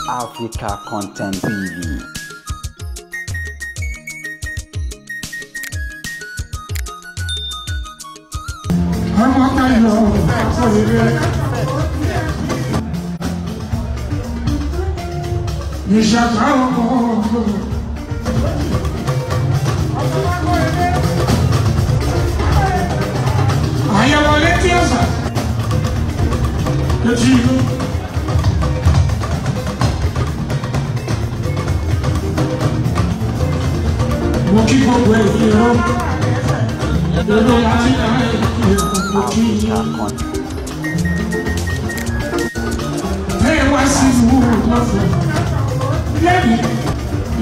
Africa Content TV. Africa Content.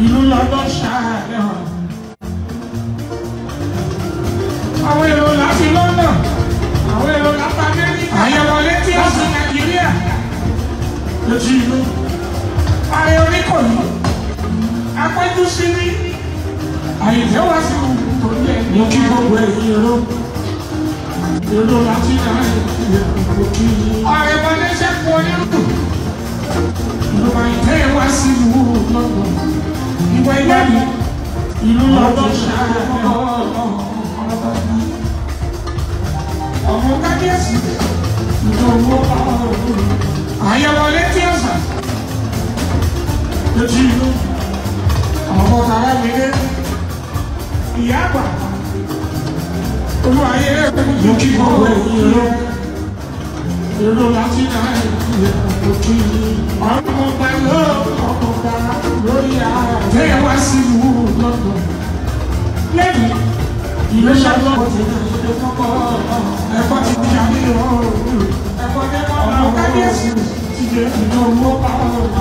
Ìlú lọ́dọ̀ ṣáàlẹ̀ hàn. Àwọn èrò láti London, àwọn èrò láti Amẹ́ríkà, àyẹ̀wò létí ọ̀sán Nàìjíríà. Lójú ìlú, ààrẹ Oníkòyí, apẹ́jú sí ní àyẹ̀fẹ́ wá sí torí ẹ̀ ní kí gbogbo ẹ̀yìn èrò. Èrò láti Nàìjíríà kò kí. Ààrẹ wọlé ṣẹ́kù onírú. Ìlú àyẹ̀fẹ́ wá sí ìlú London. Ìwà ìwádìí ìlú lọ́dọ̀ ṣáà ọmọ kábíyèsí ìdòwò àyẹ̀wò létí ọ̀sán lójú ìlú ọmọ tààrà mi lé ìyá àgbà olúwayé lókì gbogbo ìlú ìlú láti náà lókì ọmọ ọba lọ́ọ̀ọ́ lórí ara tẹ́ wá sí ìlú lọ́dọ̀ lẹ́yìn ìlú ṣàlọ́ ẹ̀kọ́ ti di àníyàn ẹ̀kọ́ jẹ́ ọmọ kábíyèsí ti dé ìlú owó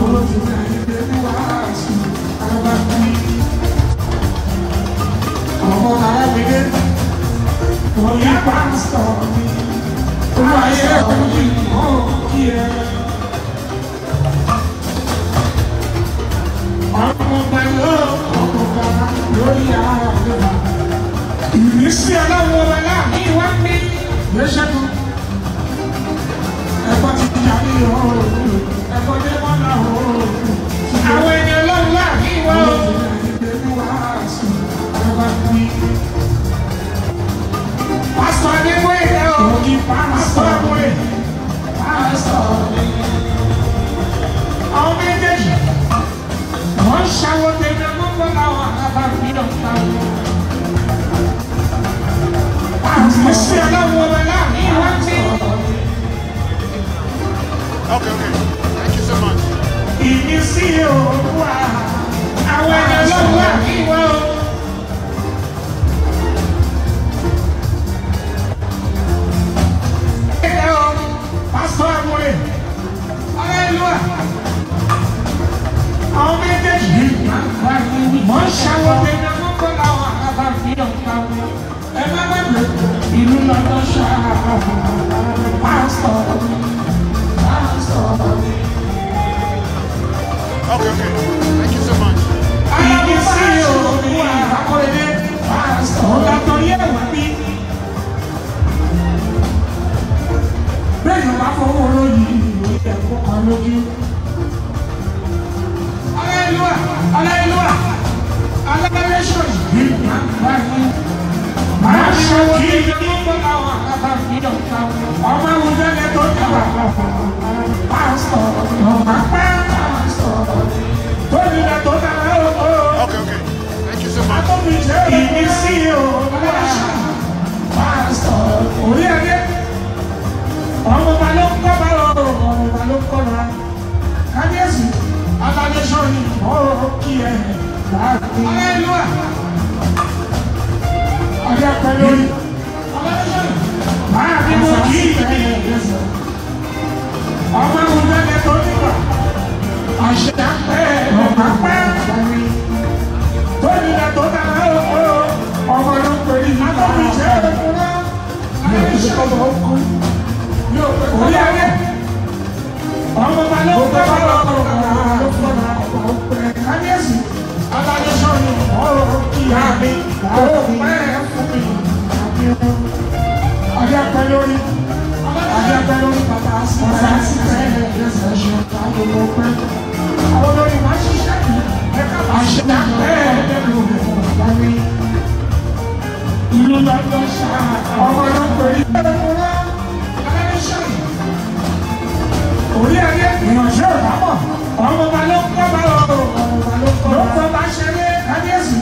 ọ̀rọ̀ ti di àyè ní wàásù alábàbí ọmọ tààrà mi dé òyà pásítọ̀ mi olúwayé òyìn mọ́ kí ẹ. Ọmọọba ló lórí ààrẹ ìrísí ọlọ́run ọba láàrin wá ní lẹ́sẹ̀kùn ẹ̀kọ́ ti jàrí ọ̀rọ̀ ẹ̀kọ́ jẹ́ mọ́nà ọ̀rọ̀ àwọn ènìyàn ọlọ́run láàrin wá pásítọ̀ Adébóyè òkè pásítọ̀ Adébóyè pásítọ̀ àwọn méjèèjì wọ́n ṣàwọ́ tẹ̀lé gbogbo làwọn àbáfi ọ̀tá wọn. Àṣìṣe ọlọ́run ọba láàrin wá tí. Okay, okay. Thank you so much. Ìmísí òwúwa àwọn ẹni ọlọ́run láàrin wá o. Pásítọ̀ Àmúre, Hallelujah. Àwọn méjèèjì wọ́n ṣàwọ́ tẹ̀lé gbogbo làwọn àbáfi ọ̀tá wọn. Ẹ má gbàgbé ìlú lọ́dọ̀ ṣáà pásítọ̀ pásítọ̀. Okay, okay. Thank you so much. Ìmísí òwúwa àkọlẹ́dẹ́ pásítọ̀ ọ̀gá torí ẹ̀wà bí. Bẹ́ẹ̀ ni wàá fọwọ́ lóyún ìwé ẹ̀kọ́ kan lójú. Hallelujah, hallelujah, hallelujah. Máa ṣe kí ọmọ àwùjọ lè tó dábàá pásítọ̀ ọmọ pẹ́ tó nílẹ̀ tó dára ó. Okay, okay. Thank you so much. Ìmísí òwúwa pásítọ̀ orí ẹ̀dẹ́ ọmọ ọba ló ń kọ́ bá ọmọ ọba ló ń kọ́ bá kábíyèsí. Aládéṣọ́ni ọ̀rọ̀ kí ẹ láàrin. Hallelujah. Ọdẹ pẹ́ lórí. Aládéṣọ́ni. Máa bí mo kí i. Ọmọ àwùjọ lè tó nígbà. Àṣà pẹ́ ọ̀pá pẹ́. Tó nílẹ̀ tó dára ó. Ọmọ ló ń pè ní àtọ́bí jẹ́ òkúrọ́. Aládéṣọ́ni orí ayé. Ọmọ ọba ló ń kọ́ bá ọ̀rọ̀ kábíyèsí aládéṣọ́ni ọ̀rọ̀ kíá mi ó pẹ́ fún mi ọdẹ pẹ́ lórí ọdẹ pẹ́ lórí bàbá sí Ìránṣẹ́ ìbámọ̀ ọmọ ọba ló ń kọ́ bá o ló ń kọ́ bá ṣeré kábíyèsí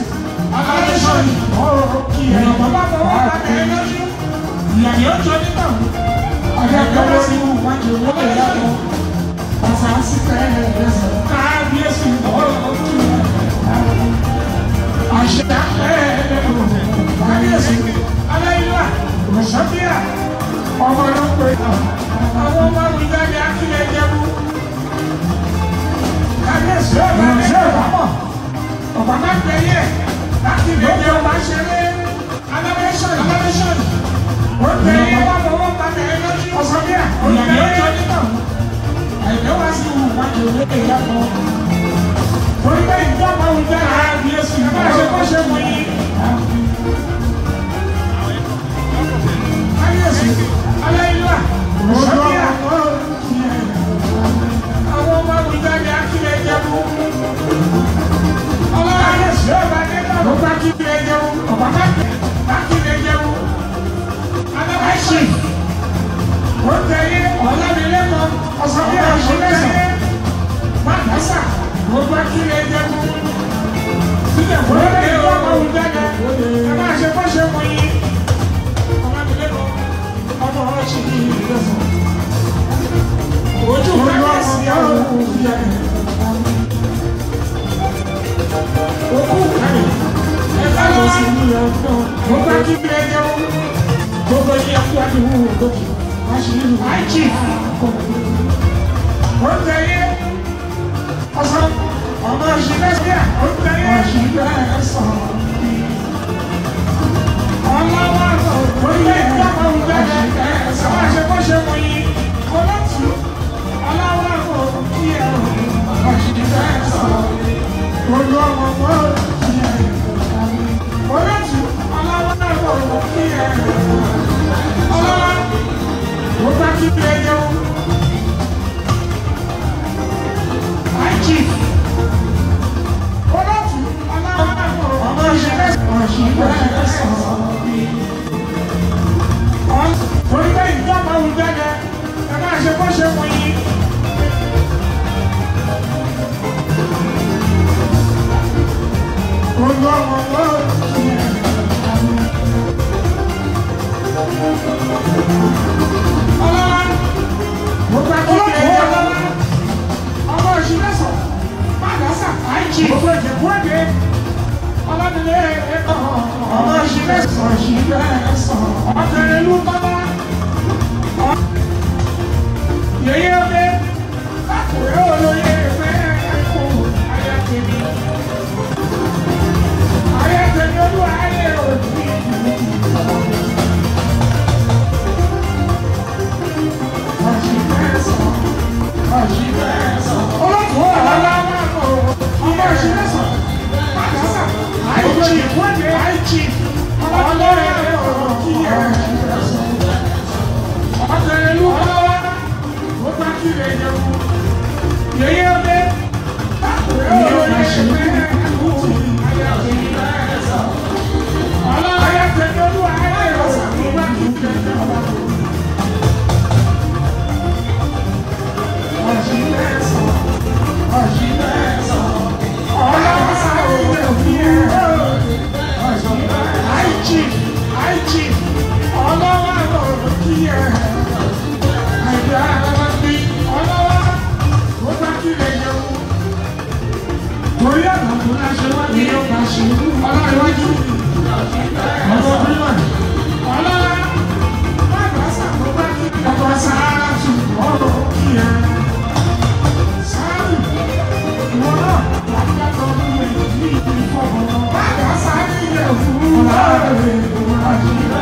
aláìsàn èèyàn bàbá fọwọ́ bá tẹ̀ lójú ìyá ni ó jọ nígbà ọ̀dọ́ sí wájú owó ìyàwó ọ̀sán sí tẹ́lẹ̀ kábíyèsí àṣà kábíyèsí aláìlúwà òṣèbíà ọmọ ló ń pè àwọn ọmọ àwùjáde akílẹ̀ jẹ́bú kábíyèsí ọ̀rọ̀ ìbámọ̀ ọ̀bà má gbẹ̀yẹ láti lè jẹ́ ọba ṣeré alábẹ́sọ̀n alábẹ́sọ̀n ó tẹ̀lé ọba fọwọ́ padà ẹ lójú ọ̀sán-bíà ìyàwó jọ nígbà àìlẹ́ wá sí ìwájú olóyè ìyàpọ̀ torí pé ìjọba àwùjọ kábíyèsí ẹ má ṣe kó ṣe mú yín kábíyèsí aláìlúwà òṣèbíà àwọn ọmọ àwùjáde akílẹ̀ jẹ́bú ọlọ́run ọba dẹ́gbà ló bá kílẹ̀ jẹ́bú ọba bá kílẹ̀ jẹ́bú alábàáṣì ó tẹ̀lé ọ̀làmìlẹ́kọ̀ọ́ ọ̀sánbíà òṣèlésàn pàdásà ló bá kílẹ̀ jẹ́bú sílẹ̀ fún ẹ̀ ọmọ àwùjáde ẹ máa ṣe bó ṣe mú yín ọ̀làmìlẹ́kọ̀ọ́ ọmọ ọ̀ṣì ìlẹ́sàn ojú kábíyèsí ọ̀hún òkú kárẹ̀ ẹ̀ka lọ sí mo bá kí bí ẹjọ́ gbogbo ní ẹkú àdúgbò ògòkè àìjì ó tẹ̀lé ọ̀sán ọmọ òṣìlẹ́sẹ̀ ó tẹ̀lé òṣìlẹ́sàn ọlọ́wọ́ orílẹ̀ èdè ọmọ òjàdá ẹ̀sán àṣekọ́ṣe wọ̀nyí ọlọ́tù ọlọ́wọ́ kí ẹ òṣìlẹ́sàn olú ọmọ mọ́ ọlọ́tù ọlọ́wọ́ kí ẹ ọlọ́wọ́ mo bá kí ẹ jẹun àìjì ọlọ́tù ọlọ́wọ́ ọmọ òṣìlẹ́sàn orílẹ̀ ìjọba òjàdá ẹ máa ṣe bó ṣe wọ̀nyí. Ọlọ́wọ́ mo bá kí ẹ jẹ́ ọlọ́wọ́ ọmọ òṣìlẹ́sàn pàdásà àìjì gbogbo ìjẹ̀bú òde ọlọ́dúnlé ọmọ òṣìlẹ́sàn òṣìlẹ́sàn ọkùnrin ìlú bọ́lá yèyé ọdẹ lákùrẹ́ olóyè ẹgbẹ́ ẹ̀kọ́ ayatẹ̀mí ayatẹ̀mí olúwa ayé òbí òṣìlẹ́sàn òṣìlẹ́sàn ọlọ́kùnrin ọlọ́lá ọmọ òṣìlẹ́sàn pàdásà àìjì àìjì ọlọ́rẹ́ kí ẹ ọkùnrin ìlú bọ́lá ó bá kí lè jẹun yèyé ọdẹ lákùrẹ́ olóyè ẹgbẹ́ ẹ̀kọ́ ọlọ́rẹ́ tẹ̀lé olúwa ayé ọ̀sán ló bá kí lè jẹun. Òṣìlẹ́sàn òṣìlẹ́sàn ọlọ́run sáré òbí ẹ̀ àìjì àìjì ọlọ́wọ́ kí ẹ àìdá bí ọlọ́wọ́ ó bá kí lè jẹun torí ọ̀nà tó láṣẹ wá ní ọba ṣe ọlọ́run ọmọ bímọ ọlọ́wọ́ bàbá sàkó bá kí ọkọ̀ sáárà tù ọ̀rọ̀ kí ẹ sáárù ìwọ náà wàá dákọ̀ ọdún méjì ní ìfọ̀mọ́ bàbá sáré ilẹ̀ fún ọlọ́run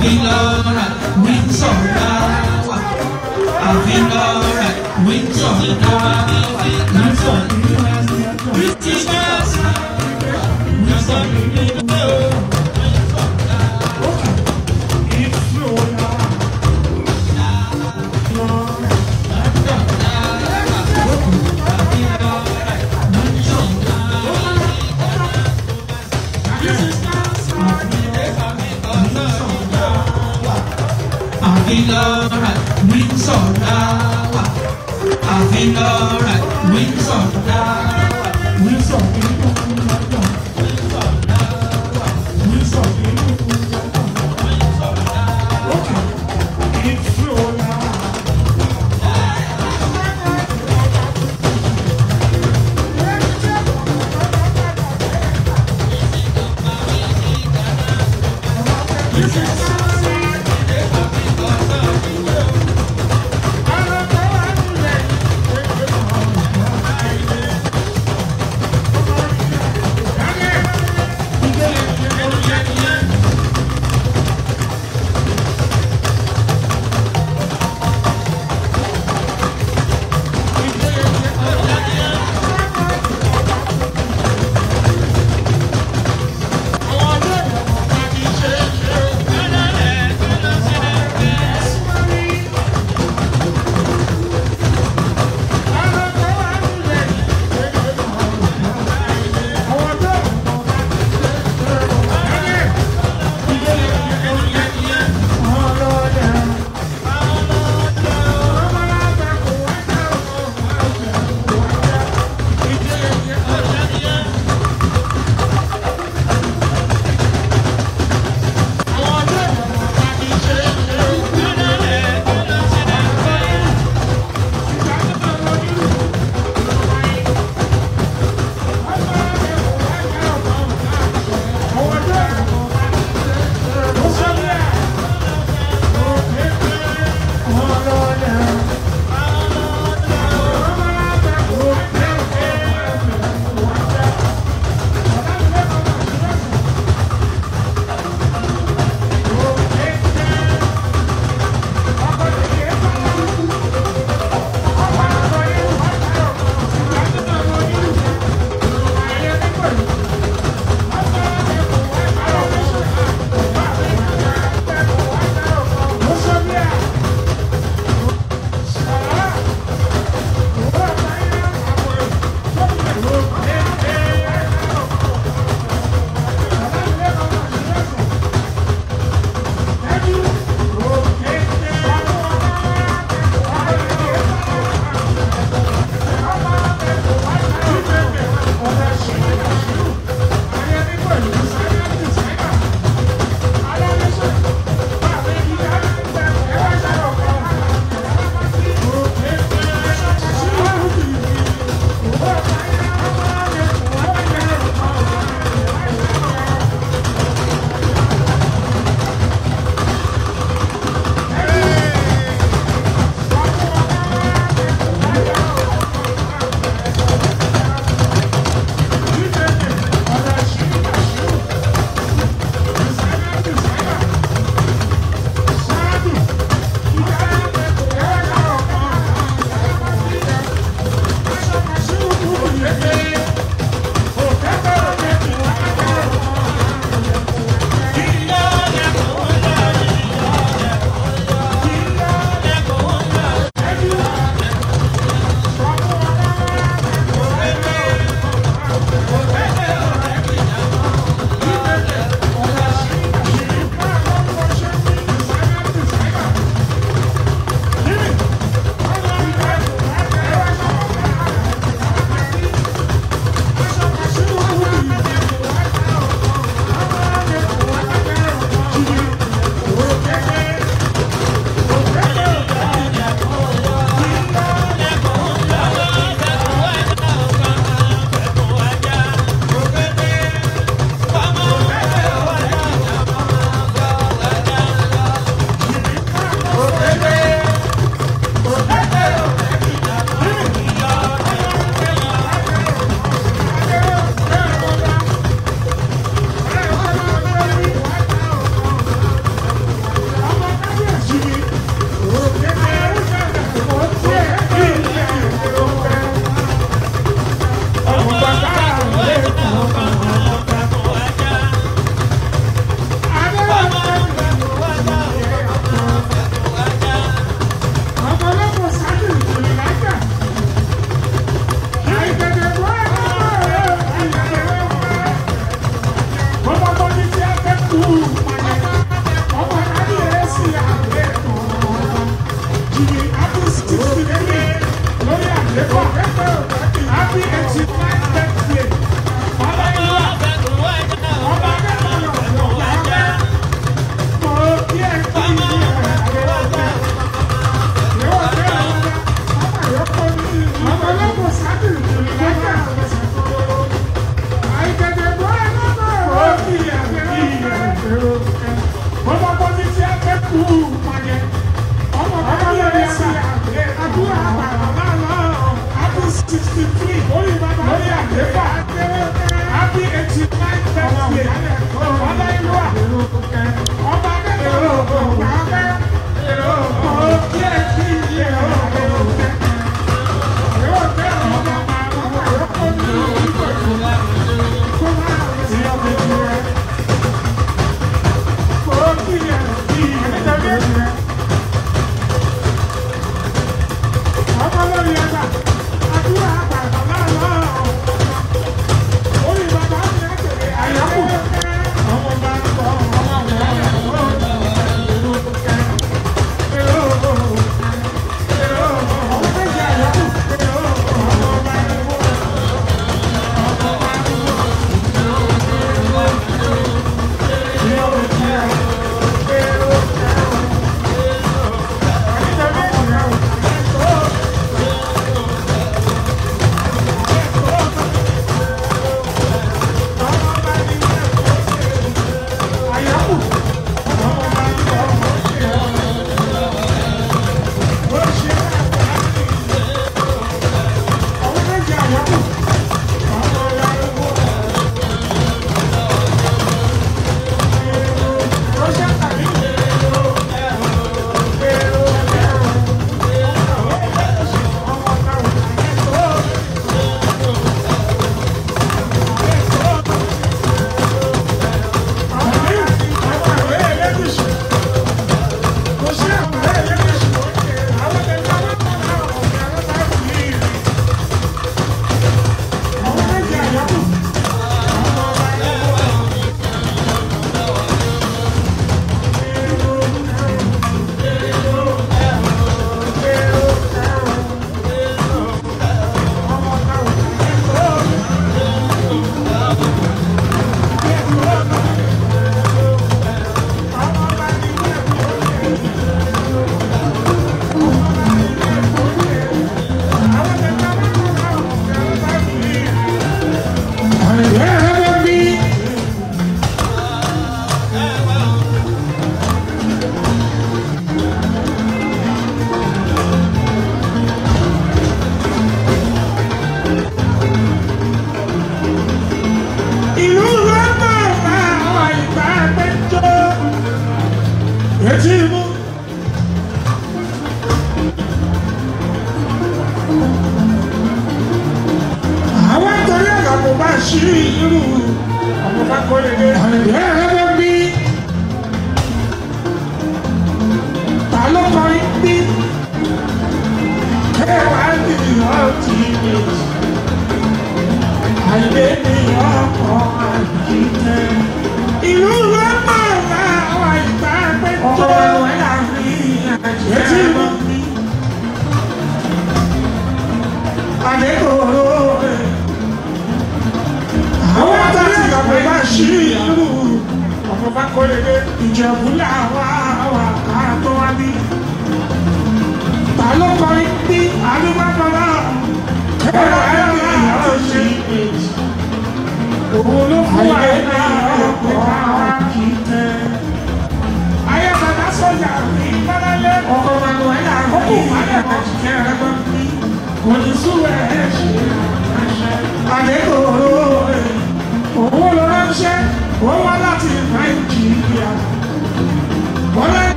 Àfilọ́ra Windsor láwà. Àfilọ́ra Windsor láwà. Windsor British Castle. Windsor nílé o. Àfilọ́ra Windsor láwà. Àfilọ́ra Windsor láwà. Windsor nínú London. Windsor nínú London. Okay. Ìfúnra.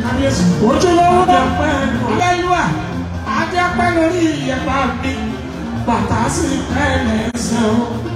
Kábíyèsí ojúlówó pẹ́ lẹ́lúwà adé pẹ́ lórí ìyẹ̀pá mi bàtà sí pẹ́ lẹ́sẹ̀ o.